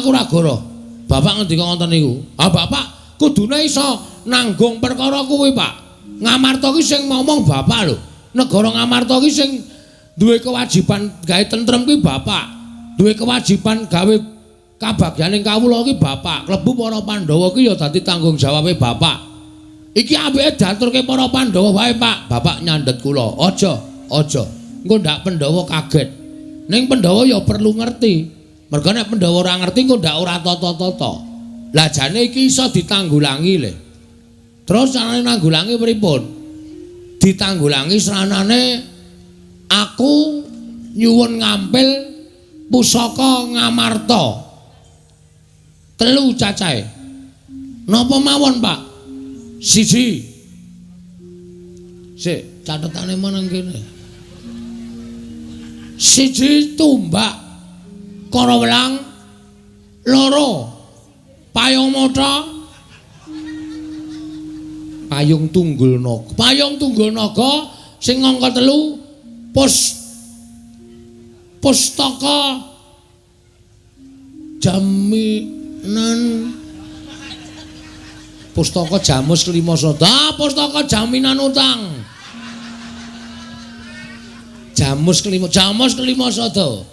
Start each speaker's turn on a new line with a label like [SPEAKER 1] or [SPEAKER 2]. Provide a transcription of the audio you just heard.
[SPEAKER 1] Aku ora goro. Bapak ngendika ngoten niku. Ah bapak kudune iso nanggung perkara kuwi, Pak. Ngamarta ki sing ngomong bapak lho. Negara Ngamarta ki sing duwe kewajiban gawe tentrem kuwi bapak. Duwe kewajiban gawe kabagyaning kawula ki bapak. Klebu para Pandhawa ki ya dadi tanggung jawabe bapak. Iki apike diaturke para Pandhawa wae, Pak. Bapak nyandhet kula. Aja, aja. Engko ndak Pandhawa kaget. Ning Pandhawa ya perlu ngerti. Merga nek Pandhawa ora ngerti engko ndak ora tata-tata. Lah jane iki iso ditanggulangi le. Terus carane nanggulangi pripun? Ditanggulangi sranane aku nyuwun ngampil pusaka Ngamarta. 3 cacahe. Napa mawon, Pak? 1. Sik, catetane manang kene. 1 tumbak Karawelang, 2 payung mata, payung tunggul naga. Payung tunggul naga sing angka 3 pustaka jaminan pustaka jamus kelima sada. Ah, pustaka jaminan utang. Jamus kelima, jamus kelima sada.